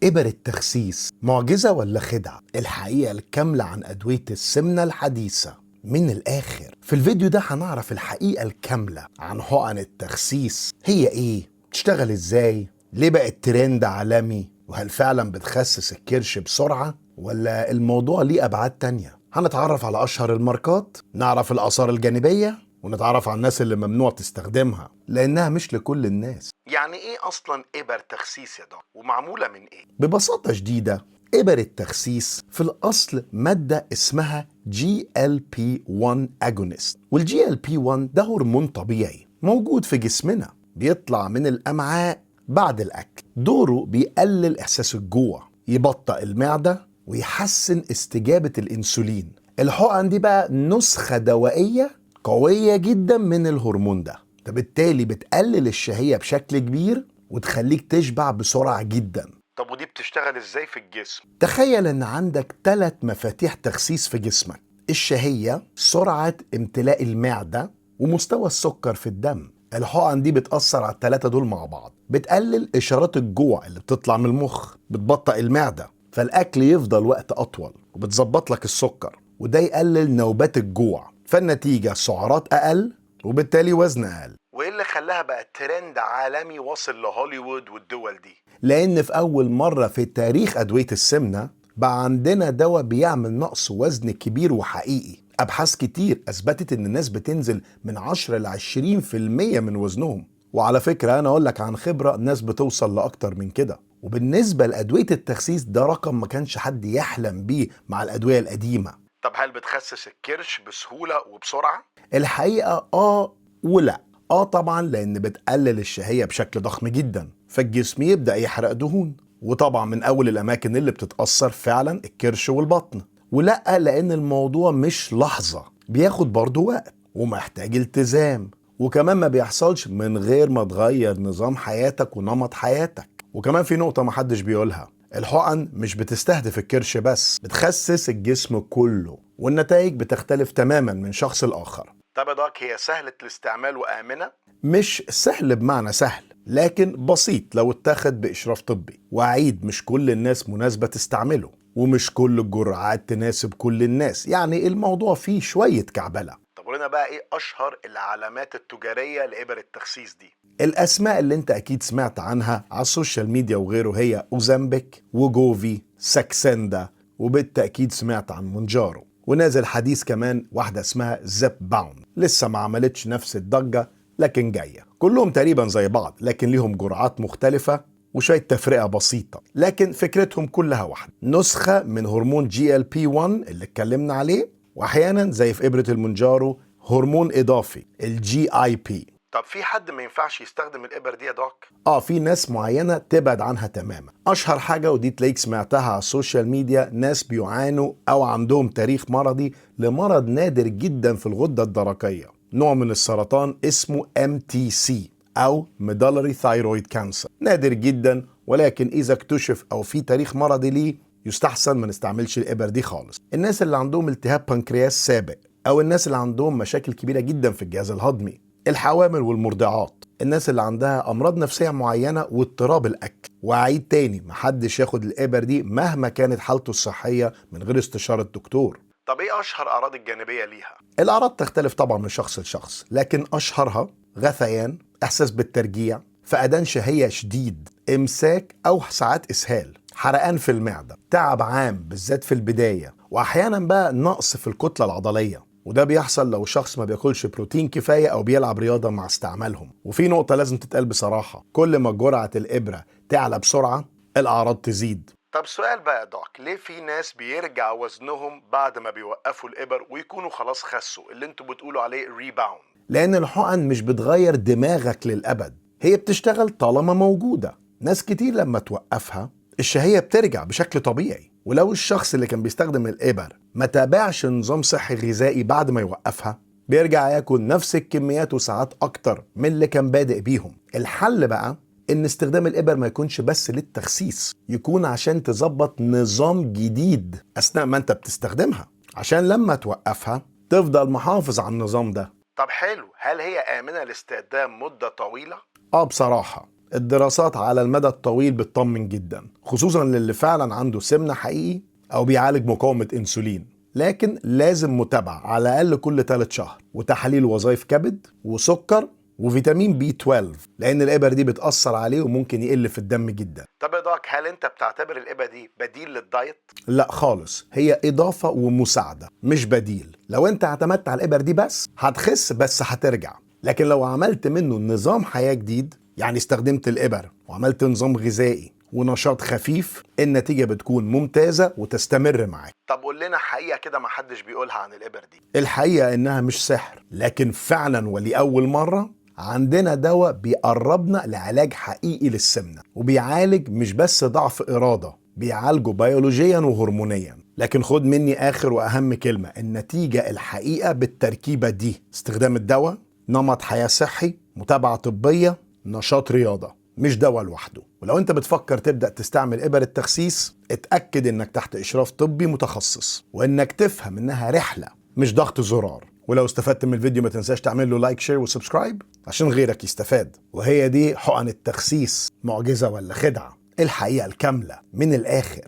إبر التخسيس معجزة ولا خدعة؟ الحقيقة الكاملة عن أدوية السمنة الحديثة من الآخر. في الفيديو ده هنعرف الحقيقة الكاملة عن حقن التخسيس، هي إيه؟ بتشتغل إزاي؟ ليه بقت ترند عالمي؟ وهل فعلا بتخسس الكرش بسرعة ولا الموضوع ليه أبعاد تانية؟ هنتعرف على أشهر الماركات، نعرف الآثار الجانبية، ونتعرف على الناس اللي ممنوع تستخدمها لأنها مش لكل الناس. يعني إيه أصلا إبر تخسيس يا دكتور؟ ومعمولة من إيه؟ ببساطة شديدة، إبر التخسيس في الأصل مادة اسمها GLP-1 agonist، وال GLP-1 ده هرمون طبيعي موجود في جسمنا، بيطلع من الأمعاء بعد الأكل. دوره بيقلل إحساس الجوع، يبطئ المعدة، ويحسن استجابة الأنسولين. الحقن دي بقى نسخة دوائية قوية جدا من الهرمون ده، فبالتالي بتقلل الشهية بشكل كبير وتخليك تشبع بسرعة جدا. طب ودي بتشتغل ازاي في الجسم؟ تخيل ان عندك 3 مفاتيح تخسيس في جسمك: الشهية، سرعة امتلاء المعدة، ومستوى السكر في الدم. الحقن دي بتأثر على الثلاثة دول مع بعض، بتقلل إشارات الجوع اللي بتطلع من المخ، بتبطئ المعدة فالأكل يفضل وقت أطول، وبتظبط لك السكر وده يقلل نوبات الجوع، فالنتيجة سعرات أقل وبالتالي وزن أقل. وايه اللي خلاها بقى ترند عالمي واصل لهوليوود والدول دي؟ لأن في أول مرة في تاريخ أدوية السمنة بقى عندنا دواء بيعمل نقص وزن كبير وحقيقي. أبحاث كتير أثبتت إن الناس بتنزل من 10 ل 20% من وزنهم، وعلى فكرة أنا أقول لك عن خبرة، الناس بتوصل لأكتر من كده. وبالنسبة لأدوية التخسيس ده رقم ما كانش حد يحلم بيه مع الأدوية القديمة. طب هل بتخسس الكرش بسهولة وبسرعة؟ الحقيقة ولا طبعا، لأن بتقلل الشهية بشكل ضخم جدا، فالجسم يبدأ يحرق دهون، وطبعا من أول الأماكن اللي بتتأثر فعلا الكرش والبطن. ولا لأن الموضوع مش لحظة، بياخد برضو وقت ومحتاج التزام، وكمان ما بيحصلش من غير ما تغير نظام حياتك ونمط حياتك. وكمان في نقطة محدش بيقولها، الحقن مش بتستهدف الكرش بس، بتخسس الجسم كله، والنتائج بتختلف تماما من شخص لآخر. طب يا doc، هي سهلة الاستعمال وآمنة؟ مش سهل بمعنى سهل، لكن بسيط لو اتاخد بإشراف طبي. وأعيد، مش كل الناس مناسبة تستعمله، ومش كل الجرعات تناسب كل الناس، يعني الموضوع فيه شوية كعبلة. طب قولنا بقى ايه اشهر العلامات التجارية لإبر التخسيس دي؟ الأسماء اللي انت أكيد سمعت عنها على ال social media وغيره هي Ozempic، Wegovy، Saxenda، وبالتأكيد سمعت عن Mounjaro، ونازل حديث كمان واحدة اسمها Zepbound، لسه ما عملتش نفس الضجة لكن جاية. كلهم تقريبا زي بعض، لكن ليهم جرعات مختلفة وشوية تفرقة بسيطة، لكن فكرتهم كلها واحدة، نسخة من هرمون GLP 1 اللي اتكلمنا عليه، واحيانا زي في إبرة ال Mounjaro هرمون إضافي ال GIP. طب في حد ما ينفعش يستخدم الإبر دي يا doc؟ في ناس معينة تبعد عنها تماما. اشهر حاجة، ودي تلاقيك سمعتها على ال social media، ناس بيعانوا او عندهم تاريخ مرضي لمرض نادر جدا في الغدة الدرقية، نوع من السرطان اسمه MTC او medullary thyroid cancer، نادر جدا، ولكن اذا اكتشف او في تاريخ مرضي ليه يستحسن ما نستعملش الابر دي خالص. الناس اللي عندهم التهاب بنكرياس سابق، او الناس اللي عندهم مشاكل كبيرة جدا في الجهاز الهضمي، الحوامل والمرضعات، الناس اللي عندها امراض نفسية معينة واضطراب الاكل. واعيد تاني، محدش ياخد الابر دي مهما كانت حالته الصحية من غير استشاره دكتور. طب ايه اشهر اعراض الجانبية ليها؟ الاعراض تختلف طبعا من شخص لشخص، لكن اشهرها غثيان، احساس بالترجيع، فقدان شهية شديد، امساك او ساعات اسهال، حرقان في المعدة، تعب عام بالذات في البداية، واحيانا بقى نقص في الكتلة العضلية، وده بيحصل لو شخص ما بياكلش بروتين كفاية او بيلعب رياضة مع استعمالهم. وفي نقطة لازم تتقال بصراحة، كل ما جرعة الابره تعلى بسرعة الاعراض تزيد. طب سؤال بقى يا doc، ليه في ناس بيرجع وزنهم بعد ما بيوقفوا الإبر ويكونوا خلاص خسوا، اللي انتوا بتقولوا عليه rebound؟ لأن الحقن مش بتغير دماغك للأبد، هي بتشتغل طالما موجودة. ناس كتير لما توقفها الشهية بترجع بشكل طبيعي، ولو الشخص اللي كان بيستخدم الإبر ما تابعش نظام صحي غذائي بعد ما يوقفها بيرجع ياكل نفس الكميات وساعات أكتر من اللي كان بادئ بيهم. الحل بقى إن استخدام الإبر ما يكونش بس للتخسيس، يكون عشان تظبط نظام جديد أثناء ما أنت بتستخدمها، عشان لما توقفها تفضل محافظ على النظام ده. طب حلو، هل هي آمنة لاستخدام مدة طويلة؟ بصراحة الدراسات على المدى الطويل بتطمن جدا، خصوصا للي فعلا عنده سمنة حقيقي أو بيعالج مقاومة أنسولين. لكن لازم متابعة على الأقل كل 3 شهر، وتحاليل وظائف كبد وسكر وفيتامين B 12، لأن الإبر دي بتأثر عليه وممكن يقل في الدم جدا. طب يا doc، هل انت بتعتبر الإبرة دي بديل لل diet؟ لا خالص، هي إضافة ومساعدة مش بديل. لو انت اعتمدت على الإبر دي بس هتخس، بس هترجع. لكن لو عملت منه نظام حياة جديد، يعني استخدمت الإبر وعملت نظام غذائي ونشاط خفيف، النتيجة بتكون ممتازة وتستمر معاك. طب قول لنا حقيقة كده ما حدش بيقولها عن الإبر دي. الحقيقة إنها مش سحر، لكن فعلا ولأول مرة عندنا دواء بيقربنا لعلاج حقيقي للسمنة، وبيعالج مش بس ضعف إرادة، بيعالجه بيولوجيا وهرمونيا. لكن خد مني آخر وأهم كلمة، النتيجة الحقيقة بالتركيبة دي: استخدام الدواء، نمط حياة صحي، متابعة طبية، نشاط رياضة، مش دواء لوحده. ولو انت بتفكر تبدأ تستعمل إبر التخسيس، اتأكد انك تحت إشراف طبي متخصص، وانك تفهم انها رحلة مش ضغط زرار. ولو استفدت من الفيديو ما تنساش تعمل له like، share و subscribe عشان غيرك يستفاد. وهي دي حقن التخسيس، معجزة ولا خدعة؟ الحقيقة الكاملة من الآخر.